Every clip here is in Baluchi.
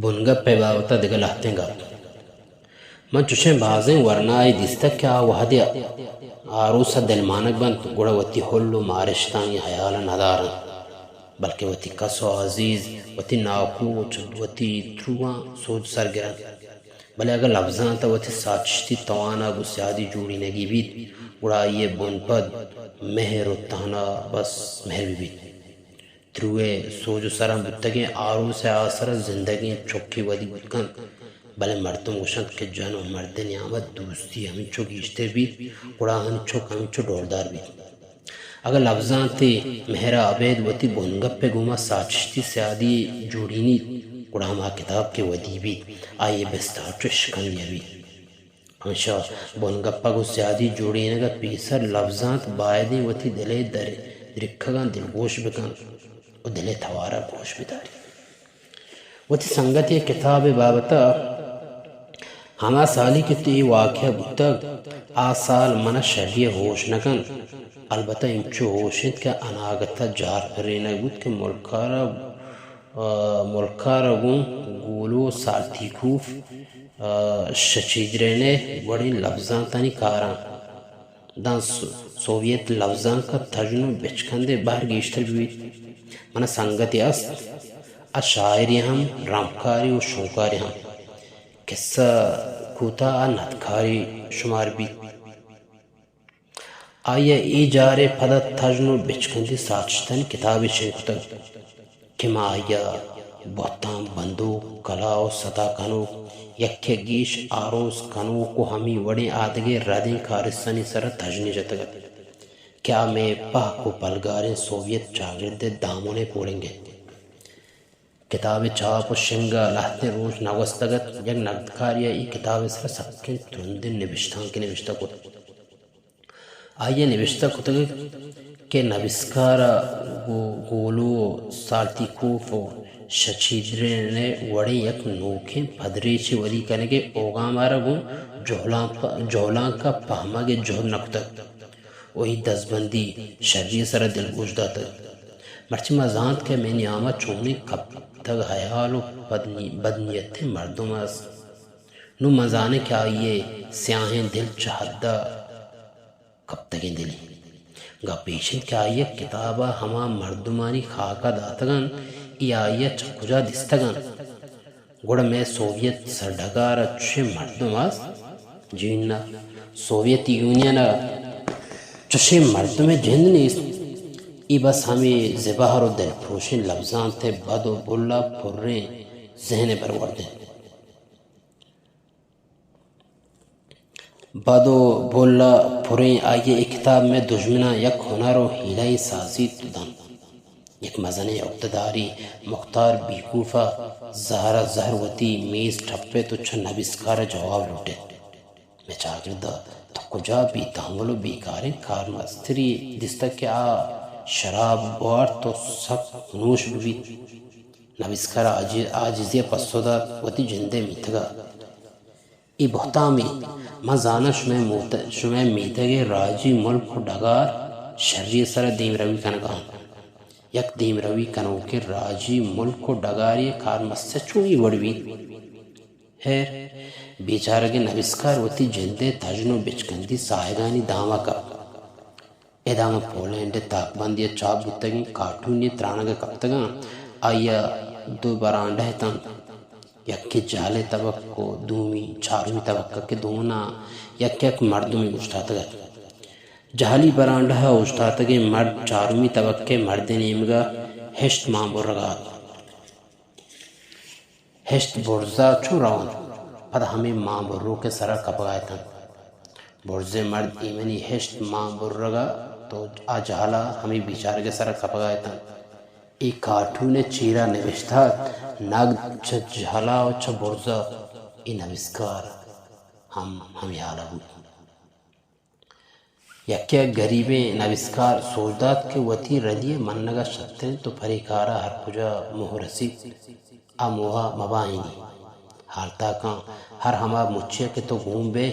بنگپ ءِ بابت ءَ دگہ لہتیں گپ۔ من چشیں بازیں ورنایے دیستگ کہ آ وہدے آروس ءَ دلمانگ بنت، گڑا وتی ہل ءُ مارشتانی ہیال ءَ نہ دار انت، بلکیں وتی کس ءُ عزیز، وتی ناکو ءُ چہ وتی ترواں سوج سر گر انت۔ بلے اگاں لبزانت ءَ وتی ساچشتی توان ءَ گوں سیادی جوڑینگی بیت، گڑا آئی ءِ بنپد مہر ءُ تہنا بس مہر بہ بیت۔ ترو ءِ سوج ءُ سراں بوتگیں آروس ءِ آسر ءَ زندگیں چکے ودی بوت کنت، بلے مردم گوشنت کہ جن ءُ مرد ءِ نیام ءَ دوستی ہمینچو گیشتر بیت، گڑا آہانی چک ہمینچو ڈولدار بیت۔ اگاں لبزانت ءِ مہر ءَ ابید وتی بنگپ ءِ گوما ساچشتی سیادی جوڑینیت، گڑا ہما کتاب کہ ودی بیت، آئی ءِ بستار چو اشکندی ءَ بیت۔ پمیشا بنگپ ءَ گوں سیادی جوڑینگ ءَ پیسر لبزانت بائدیں وتی دل ءِ در-، درکگاں دلگوش بہ کنت ءُ دل ءِ توار ءَ گوش بہ داریت۔ وتی سنگتے ءِ کتاب ءِ بابت ءَ ہما سالی کہ اے واقعہ بوتگ، آ سال من ءَ شری ءَ ہوش نہ کنت، البتہ انچو ہوش انت کہ اناگت ءَ جار پرینگ بوت کہ ملک ءَ را، آ، ملک ءَ را گوں گولو سالتیکوف، آ، شچیدرین ءِ وڑیں لبزانتانی کاراں داں سو-، سوویت لبزانک ءَ تژن ءُ بچکندے بہر گیشتر بہ بیت۔ من ءَ سنگتے است، آ شاعرے ہم، رمکارے ءُ شونکارے ہم۔ کسہ کوتاہ ءَ ندکارے شمار بیت۔ آئی ءَ اے جار ءِ پد ءَ تژن ءُ بچکندی ساچشتانی کتابے شنگ کتگ کہ من آئی ءَ بہتام بندوک، کلا ءُ ستا کنوک، یکے ءَ گیش آروس کنوک ءُ ہمے وڑیں آدگہ ردیں کارستانی سر ءَ تژنے جتگ ات کہ آ مئے پہک ءُ پلگاریں سوویت چاگرد ءِ دامن ءِ پولنگ ات۔ کتاب ءِ چاپ ءُ شنگ ءَ لہتیں روچ نہ گوستگ ات، یک ندکارے ءَ اے کتاب ءِ سر ءَ سکیں ترندیں نبشتانکے نبشتہ کت۔ آئی ءَ نبشتہ کتگ کہ نبیسکار ءَ گو-، گولو سالتیکوف ءُ شچیدرین ءِ وڑیں یک نوکیں پدریچے ودی کنگ ءِ اوگام ءَ را گوں جہلان-، جہلانک ءَ پہمگ ءِ جہد نہ کتگ ءُ اے دزبندی شری ءِ سر ءَ دلگوش داتگ۔ مرچی ما زانت کہ مئے نیام ءَ چونیں کپتگ ہیال ءُ بدنی-، بدنیتیں مردم است۔ نوں من زانیں کہ آئی ءِ سیاہیں دل چہ حد ءَ کپتگیں دلے۔ گپ ایش انت کہ آئی ءَ کتاب ءَ ہما مردمانی خاکہ داتگ انت، اے آئی ءَ چہ کجا دیستگ انت؟ گڑا مئے سوویت سرڈگار ءَ چشیں مردم است؟ جی نہ، سوویت یونین ءَ چشیں مردمے جند نیست۔ اے بس ہمے زبہر ءُ دلپروشیں لبزانت ءِ بد ءُ بل ءَ پریں ذہن ءِ برورد انت۔ بد ءُ بل ءَ پریں آئی ءِ اے کتاب مئے دژمناں یک ہنر ءُ ہیلہ یے سازیت ءُ دنت۔ یک مزنیں اگدہ دارے مختار بیکوف ءَ زہر ءَ زہر وتی میز ٹپیت ءُ چہ نبیسکار ءَ جواب لوٹیت۔ مئے چاگرد ءَ تو کجا بے تحمل ءُ بیکاریں کارمسترے دیستگ کہ آ شراب بوارت ءُ سک ہنوش بہ بیت؟ نبیسکار ءَ عاجز-، عاجزی ءَ پسو دات، وتی جند ءِ میتگ ءَ۔ اے بہتامے۔ من زاناں شمئے موت-، شمئے میتگ ءِ راجی ملک ءُ ڈگار شری ءِ سر ءَ دیمروی کنگ ءَ انت۔ یک دیمروی کنوکیں راجی ملک ءُ ڈگارے ءِ کارمست ءَ چون اے وڑ بیت؟ ہیر، بیچارگیں نبیسکار وتی جند ءِ تژن ءُ بچکندی ساہگانی دام ءَ کپت۔ ادا من پولینڈ ءِ تاکبندے ءَ چاپ بوتگیں کارٹونے ترانگ ءَ کپتگاں۔ آئی ءَ دو برانڈہ اتنت، یکے جہل ءِ تبک ءُ دومی چارمی تبک ءَ کہ دوناں یک یک مردمے اوشتاتگ ات۔ جہلی برانڈہ ءَ اوشتاتگیں مرد چارمی تبک ءِ مرد ءِ نیمگ ءَ ہشت مان برگ ءَ ات۔ ہشت برز ءَ چون رونت؟ پدا ہمے مان بروک ءِ سر ءَ کپگ ءَ اتنت۔ برزیں مرد ایمنی ہشت مان برگ ءَ تو آ جہل ءَ ہمے بیچارگ ءِ سر ءَ کپگ ءَ اتنت۔ اے کارٹون ءِ چیر ءَ نبشتہ ات، نگد چہ جہل ءَ ءُ چہ برز ءَ۔ اے نبیسکار ہم ہمے حال ءَ بوت۔ یکے ءَ گریبیں نبیسکار سوج دات کہ وتی ردی ءِ منگ ءَ شتر انت ءُ پرے کار ءَ ہر کجا موہ رسیت، آ موہ ءَ مباہینی۔ ہالتاکاں ہر ہما مچی ءَ کہ تو گون بئے،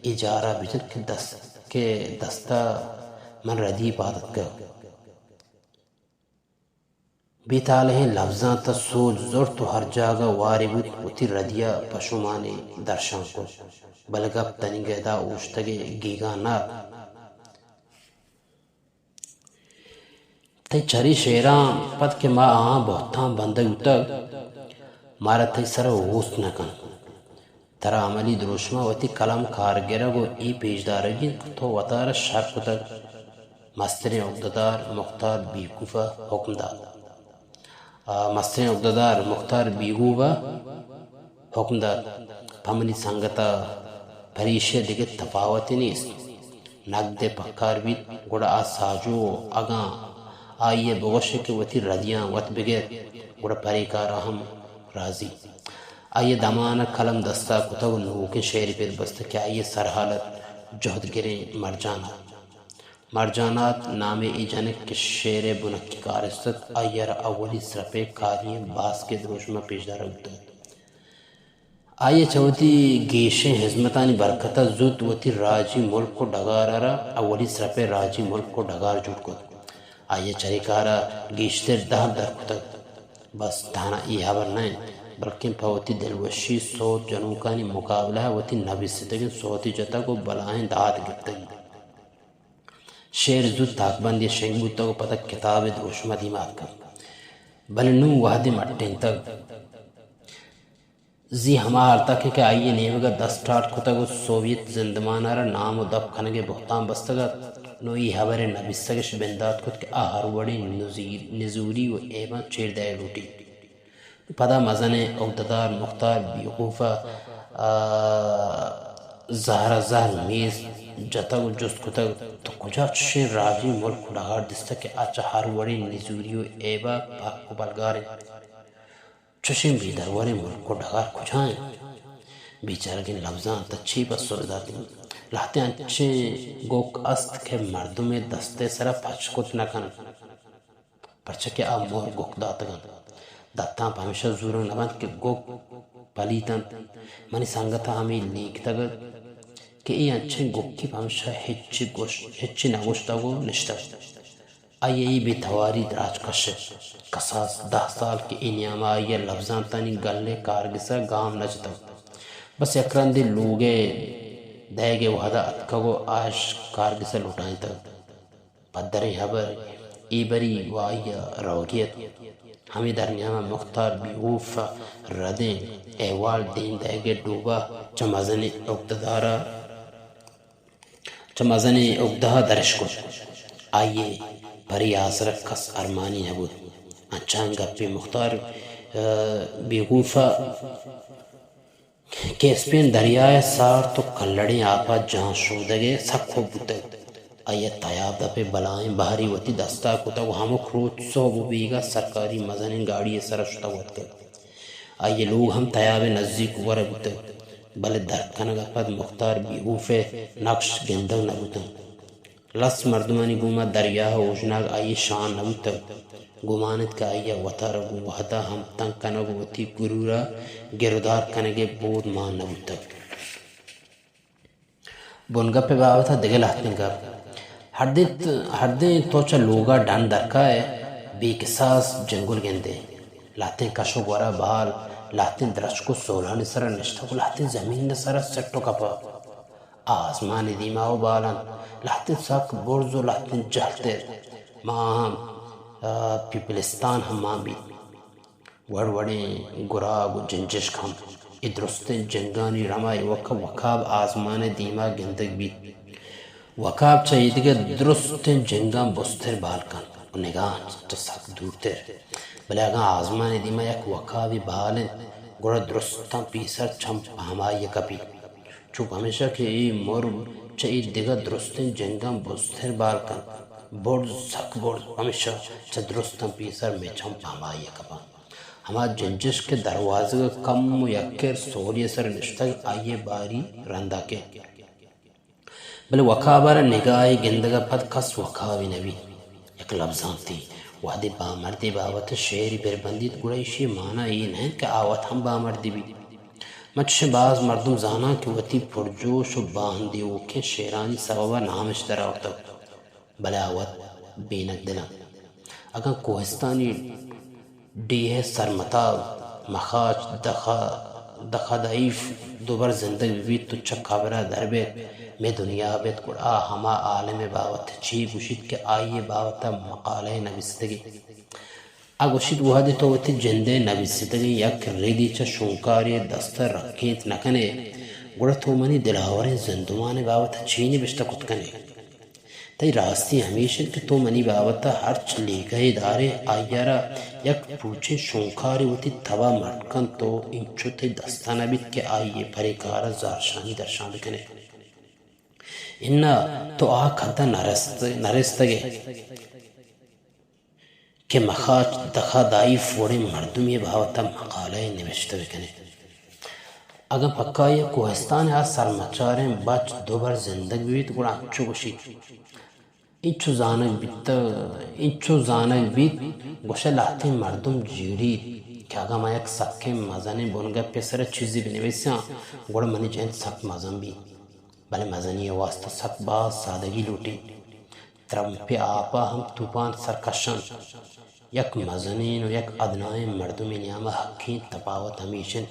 اے جار ءَ بجن کہ دست، کہ دست ءَ من ردی پاد اتکگ۔ بے تالہیں لبزاں تہ سوج زرت و ہر جاگہ وارے بوت، وتی ردیا پشومانی درشان کت، بلے گپ تنیگہ ادا اوشتگے گیگاں نہ ات۔ تئی چری شعراں پد کہ ما آہاں بہتاں بندگ بوتگ، مارا تئی سرا اوست نہ کنت۔ ترا عملی دروشم ء وتی قلم کار گرگ و اے پیش دارگی انت کہ تو وتارا شر کتگ۔ مستریں اگدہ دار مختار بیوقوف ء حکم دات۔ آ، مستریں اگدہ دار مختار بیوقوف ء حکم دات، پہ منی سنگت ء پریشی ء دگہ تپاوتے نیست۔ نگد ء پکار بیت، گڑا آ ساجو اگاں آئی ء بگوش کہ وتی ردیاں وت بگر، گڑا پرے کار ء ہم رازی۔ آئی ء دمان ء کلم دستا کتگ و نوکیں شعرے پر بستگ کہ آئی ء سرحال ات، جہدگریں مرجان ات۔ مرجانات نامیں اے جنک کہ شعر ء بنکی کارست ات، آئی ء را اولی سرپ ء کاری ء باسکے دروشم ء پیش دارگ بوتگ ات۔ آئی ء چہ وتی گیشیں ہزمتانی برکت ء زوت وتی راجی ملک و ڈگار ء را اولی سرپ ء راجی ملک و ڈگار جوڑ کت۔ آئی ء چرے کار ء گیشتر دہر در کتگ۔ بس تہنا اے ہبر نہ انت، بلکیں پہ وتی دلوشی سوت جنوکانی مقابلہ ء وتی نبیستگیں سوتے جتگ و بلاہیں داد گپتگی۔ شعر زوت تاکبندی ء شنگ بوتگ و پدا کتاب ء دروشم ء دیما اتکگ۔ بلے نوں وہدے مٹینتگ۔ زی ہما ہالتاکیں کہ آئی ء نیمگ ء دست ٹاٹ کتگ و سوویت زندمان ء را نام و دپ کنگ ء بہتام بستگ ات، نوں اے ہبر ء نبیسگ اش بندات کت کہ آ ہر وڑیں نزیر-، نزوری و ایباں چیر دئیگ لوٹیت۔ پدا مزنیں اگدہ دار مختار بیوقوف ء، آ، زہر ء زہر میز جتگ و جست کتگ، تو کجا چشیں راجی ملک و ڈگار دیستگ کہ آ چہ ہر وڑیں نزوری و ایب ء پاک و پلگار انت؟ چشیں بے دروریں ملک و ڈگار کجا انت؟ بیچارگیں لبزاں تہ چے پسو بداتیں؟ لہتیں انچیں گوک است کہ مردمے دست ء سرا پچ کت نہ کنت، پرچا کہ آ مہر گوک داتگ انت۔ دتاں پمیشا زورگ نہ بنت کہ گوک پلیت انت۔ منی سنگتاں ہمے لیکتگ ات کہ اے انچیں گوکے پمیشا ہچی گوش-، ہچی نہ گوشتگ و نشتگ۔ آئی ء اے بے تواری دراج کشت۔ کساس دہ سال کہ اے نیام ء آئی ء لبزانتانی گل ء کارگس ء گام نہ جتگ۔ بس یک رندے لوگ ء دئیگ ء وہد ء اتکگ و آ اش کارگس ء لوٹائینتگ۔ پدریں ہبر اے بری و آئی ء روگی ات۔ ہمے درنیام ء مختار بیوقوف ء ردیں احوال دیم دئیگ ء ڈوبہ چہ مزنیں اگدہ دار ء چہ مزنیں اگدہ ء درش کت۔ آئی ء پرے آسر ء کس ارمانی نہ بوت۔ انچان گپے مختار، ء، بیوقوف ء کیسپین دریا ء سارت و کلڑیں آپ ء جان شودگ ء سک حب بوتگ۔ آئی ء تیاب دپ ء بلاہیں بہرے وتی دست ء کتگ و ہمک روچ سہب و بیگاہ سرکاری مزنیں گاڑی ء سر ء شتگ و اتکگ۔ آئی ء لوگ ہم تیاب ء نزیک و گور ء بوتگ، بلے درک کنگ ء پد مختار بیوقوف ء نقش گندگ نہ بوتنت۔ لس مردمانی گوما دریا ء اوژناگ آئی ء شان نہ بوتگ۔ گمان انت کہ آئی ء وتارا گوں وہد ء ہم تنگ کنگ و وتی گرور ء گرودار کنگ ء بود مان نہ بوتگ۔ بنگپ ء بابت ء دگہ لہتیں گپ۔ ہردیں، ہردیں تو چہ لوگ ء ڈن درکائے، بے کساس جنگل گندے۔ لہتیں کش و گور ء بال، لہتیں درچک و سولانی سر ء نشتگ و لہتیں زمین ء سر ء سٹ و کپ ء آزمان ء دیما و بال انت۔ لہتیں سک برز و لہتیں جہلتر۔ ما آہاں، آ، پیپلستان ہم مان بیت۔ وڑ وڑیں گراگ و جنجشک ہم۔ اے درستیں جنگانی رم ء ایوک ء وکاب آزمان ء دیما گندگ بیت۔ وکاب چہ ایدگہ درستیں جنگاں بزتر بال کنت و نگاہ چہ سک دورتر۔ بلے اگاں آزمان ء دیما یک وکابے بال انت، گڑا درستاں پیسر چم پہ ہمائی ء کپیت۔ چو پمیشا کہ اے مرگ چہ اے دگہ درستیں جنگاں بزتر بال کنت، برز، سک برز، پمیشا چہ درستاں پیسر مئے چم پہ ہمائی ء کپاں۔ ہما جنجش کہ دروازگ ء کم و یک کر سولی ء سر نشتگ، آئی ء باری رندا کیت۔ بلے وقابر ء نگاہے گندگ ء پد کس وقابی نہ بیت۔ یک لبزانتے وہدے بامردے بابت ء شعرے پر بندیت، گڑا ایشی ء مانا اے نہ انت کہ آ وت ہم بامردے بیت۔ من چشیں باز مردم زاناں کہ وتی پرجوش و باہندیوکیں شعرانی سبب ء نامش در آورتگ، بلے آ وت بینگ دل انت۔ اگاں کوہستانی ڈیہہ سرمتاب، مخاچ دخا، دخا دائیف دوبر زندگ ببیت و چہ قبرا در بیت، مئے دنیا بیت، گڑا آ ہما عالم ء بابت ء چے گوشیت کہ آئی ء بابت ء مقالہ ء نبیستگی۔ آ گوشیت، وہدے تو وتی جند ء نبیستگیں یک ردی چہ شونکارے ء دست ء رکینت نہ کن ئے، گڑا تو منی دلاوریں زندمان ء بابت ء چے نبشتہ کت کن ئے؟ تئی راستی ہمیش انت کہ تو منی بابت ء ہرچ لیکہ یے دار ئے، آئی ء را یک پوچیں شونکارے وتی تب ء مٹ کنت و اینچو تئی دست ء نہ بیت کہ آئی ء پرے کار ء زہرشانی درشان بہ کن ئے۔ اناں، تو آ کد ء نہ رست، نہ رستگ ئے کہ مخاچ دخا دائیف وڑیں مردمے ء بابت ء مقالہ یے نبشتہ بہ کن ئے۔ اگاں پکائی ء کوہستان ء آ سرمچاریں بچ دوبر زندگ بہ بیت، گڑا انچو گوشیت، انچو زانگ بیتگ، انچو زانگ بیت، گوشئے لہتیں مردم جیڑیت کہ اگاں من یک سکیں مزنیں بنگپے ء سرا چیزے بنویساں، گڑا منی جند سک مزن بیت۔ بلے مزنی ء واستہ سک باز سادگی لوٹیت۔ ترمپے آپ ء ہم توپان سر کش انت۔ یک مزنیں و یک ادنائیں مردمے نیام ء حقیں تپاوت ہمیش انت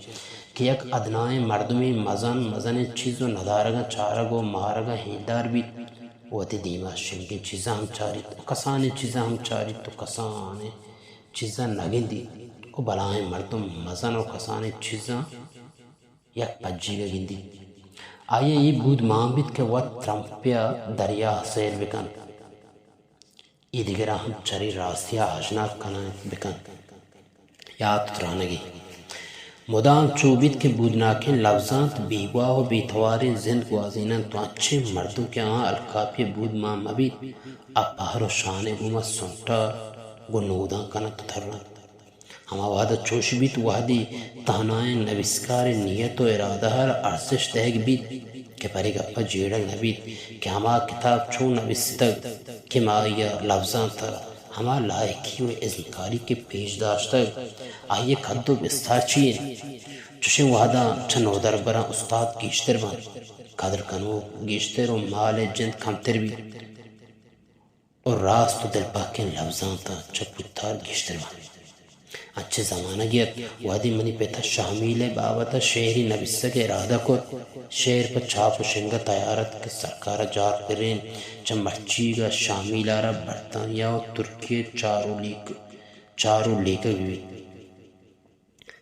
کہ یک ادنائیں مردمے مزن مزنیں چیز و ندارگاں چارگ و مارگاں ہیلدار بیت، وتی دیما شنگیں چیزاں ہم چاریت و کسانیں چیزاں ہم چاریت و کسانیں چیزاں نہ گندیت و بلاہیں مردم مزن و کسانیں چیزاں یک پجیگ ء گندیت۔ آئی ء اے بود مان بیت کہ وت ترمپے ء دریا ء سیل بہ کنت۔ اے دگراں ہم چرے راستی ء آژناگ کنان بہ کنت۔ یات ترانگی مدام چو بیت کہ بودناکیں لبزانت بیگواہ و بے تواریں زند گوازیننت و انچیں مردم کہ آہاں الکاپی ء بود مان مہ بیت، آ پہر و شان ء گوما سنٹا گوں نودان کننت و ترنت۔ ہما وہد ء چوش بیت، وہدے تہنائیں نبیسکار ء نیت و ارادہ ء را ارزشت دئیگ بیت کہ پرے گپ ء جیڑگ نہ بیت کہ ہما کتاب چون نبیستگ کہ ما آئی ء لبزانت ء ہما لائکی و ازمکاری کہ پیش داشتگ، آئی ء کد و بستار چی انت؟ چشیں وہداں چہ نودربراں استاد گیشتر بنت، قدر کنوک گیشتر و مال ء جند کمتر بیت۔ و راست و دلپہکیں لبزانتاں چہ پوتار گیشتر بنت۔ انچیں زمانگے ات، وہدے منی پت ء شامیل ء بابت ء شعرے نبیسگ ء ارادہ کت۔ شعر پہ چاپ و شنگ ء تیار ات کہ سرکار ء جار پرین چہ مرچیگ ء شامیل ء را برطانیہ و ترکی ء چار و لیک-، چار و لیکگ بیت۔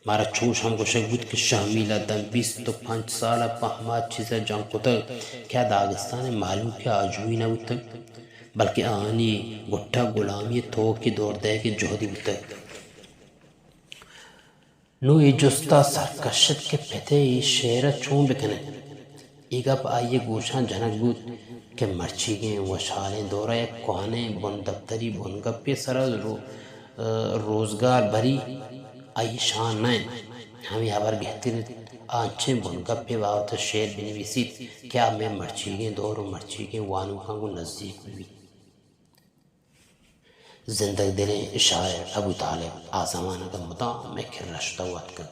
مارا چوش ہم گوشگ بوت کہ شامیل ء داں بیست و پنچ سال ء پہ ہما چیز ء جنگ کتگ کہ آ داگستان ء مہلوک ء آجوئی نہ بوتگ، بلکیں آہانی گٹ ء گلامی ء توک ء دور دئیگ ء جہدے بوتگ۔ نوں اے جست ء سر کشت کہ پت ء اے شعر ء چون بہ کن انت؟ اے گپ آئی ء گوشاں جنگ بوت کہ مرچیگیں وشھالیں دور ء یک کوہنیں بندپتری بنگپے ء سرا رو-، روزگار بری آئی شان نہ انت۔ ہمے ہبر گہتر انت، آ انچیں بنگپے بابت ء شعر بنویسیت کہ آ مئے مرچیگیں دور و مرچیگیں وانوکاں گوں نزیک بہ بیت۔ زندگ دلیں شاعر ابو طالب آ زمانگ ء مدام مئے کرا شتگ و اتکگ۔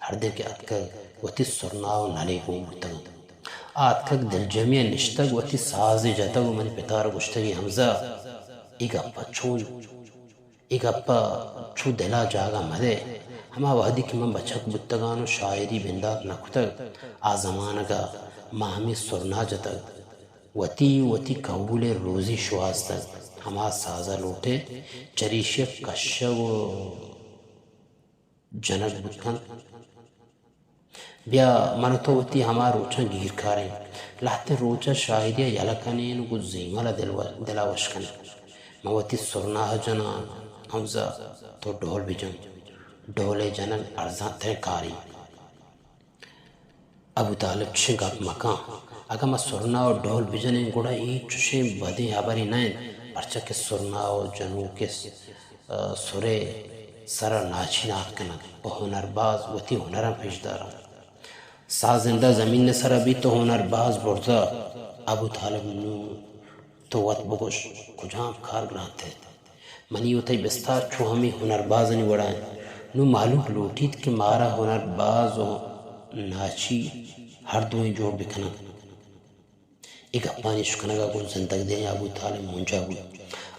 ہردیں کہ اتکگ، وتی سرنا و نلے گون بوتگ انت۔ آ اتکگ، دلجمی ء نشتگ، وتی سازے جتگ و منی پت ء را گوشتگی، ہمزہ، اے گپ ء چون، اے گپ ء چو دل ء جاگہ مدئے۔ ہما وہدی کہ من بچک بوتگاں و شاعری بندات نہ کتگ، آ زمانگ ء ما ہمے سرنا جتگ۔ وتی، وتی کہول ء روزی شوہازتگ۔ ہما ساز ء لوٹ ئے چریشی ء کشگ و جنگ بوت کنت۔ بیا من و تو وتی ہما روچاں گیر کاریں۔ لہتیں روچ ء شاعری ء یلہ کنیں و گوں زیمل ء دل و-، دل ء وش کنیں۔ من وتی سرنا ء جناں، ہمزہ تو ڈول بجن۔ ڈول ء جنگ ارزان تریں کارے۔ ابو طالب، چشیں گپ مکن۔ اگاں ما سرنا و ڈول بجنیں گڑا اے چشیں بدیں ہبرے نہ انت، پرچا کہ سرنا و جنوک ء س-، سر ء سرا ناچی نات کننت و ہنرباز وتی ہنراں پیش دارنت۔ ساہ زندہ زمین ء سرا بیت و ہنرباز برزا۔ ابو طالب، نوں تو وت بگوش، کجام کار گرانتر انت؟ منی و تئی بستار چو ہمے ہنربازانی وڑا انت۔ نوں مہلوک لوٹیت کہ مارا ہنرباز و ناچی ہر دوئیں جوڑ بکننت۔ اے گپانی اشکنگا گوں زندگ دلیں ابو طالب مونجا بوت۔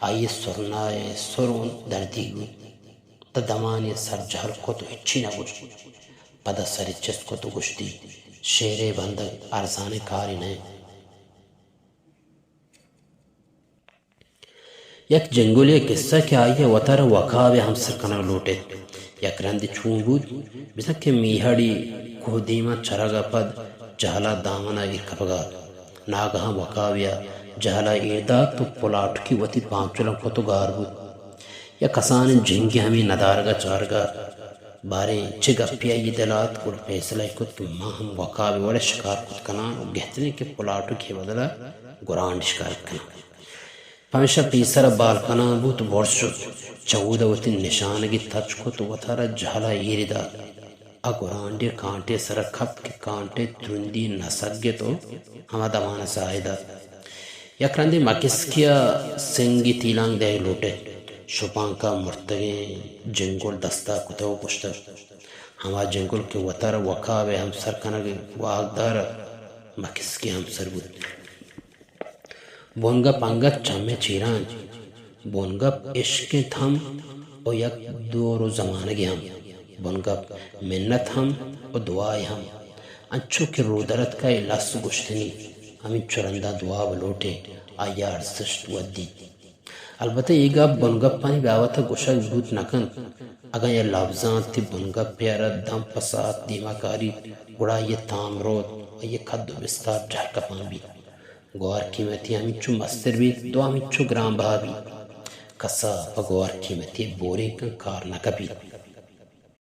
آئی سرنا ء سر اوں دردیگ بوت۔ تہ دمانے سر جہل کت و ہچی نہ گوشت۔ پدا سری چست کت و گوشتی، شعرے بندگ ارزانیں کارے نہ انت۔ یک جنگلے ءِ کسہ کہ آئی ءَ وتارا وکابے ہمسر کنگ لوٹ ایت۔ یک رندے چون بوت، بزاں کہ میہڑی کوہ دیما چرگ ءَ پد جہلا دامن ءَ ایر کپگ ءَ ات۔ ناگہاں وکابے ءَ جہلا ایر دات و پلاٹکی وتی پانچلاں کت و گار بوت۔ یک کسانیں جنگے ہمے ندارگ ءَ چارگ ءَ ات۔ باریں چہ گپے آئی ءِ دل ءَ ات، گڑا پیسلہ ئے کت کہ من ہم وکابے وڑ ءَ شکار کت کناں و گہتریں کہ پلاٹکی ءِ بدل ءَ گورانڈ شکار کناں۔ پمیشا پیسر ءَ بال کنان بوت و برز شت۔ چہ اود ءَ وتی نشانگی تچک کت و وتارا جہل ءَ ایری دات۔ آ گورانڈی ءِ کانٹے ءِ سرا کپت کہ کانٹے ءِ ترندی نہ سگت و ہما دمان ءَ ساہ دات۔ یک رندے مکسکی ءَ سنگی تیلانک دئیگ لوٹ ایت۔ شپانک ءَ مرتگیں جنگل دست ءَ کتگ و گوشتگ، ہما جنگل کہ وتارا وکابے ہمسر کنگ ءِ واکدار ات، مکسکی ہمسر بوت۔ بنگپ انگت چمے چیرا انت۔ بنگپ عشق انت ہم و یک دور و زمانگے ہم۔ بنگپ منت ہم و دعائے ہم۔ انچو کہ رودرتک ءَ اے لس گوشتنی، ہمینچو رندا دعا بلوٹیں، آئی ءَ ارزشت ودیت۔ البتہ اے گپ بنگپانی بابت ءَ گوشگ بوت نہ کنت۔ اگاں اے لبزانتی بنگپے ءَ را دم پہ ساعت دیما کاریت، گڑا آئی ءِ تام روت، آئی ءِ کد و بستار جہل کپان بیت۔ گوہر قیمتی ہمینچو مستر بیت، دعا ہمینچو گران بہا بیت۔ کس ءَ پہ گوہر قیمتی بورینکاں کار نہ کپیت۔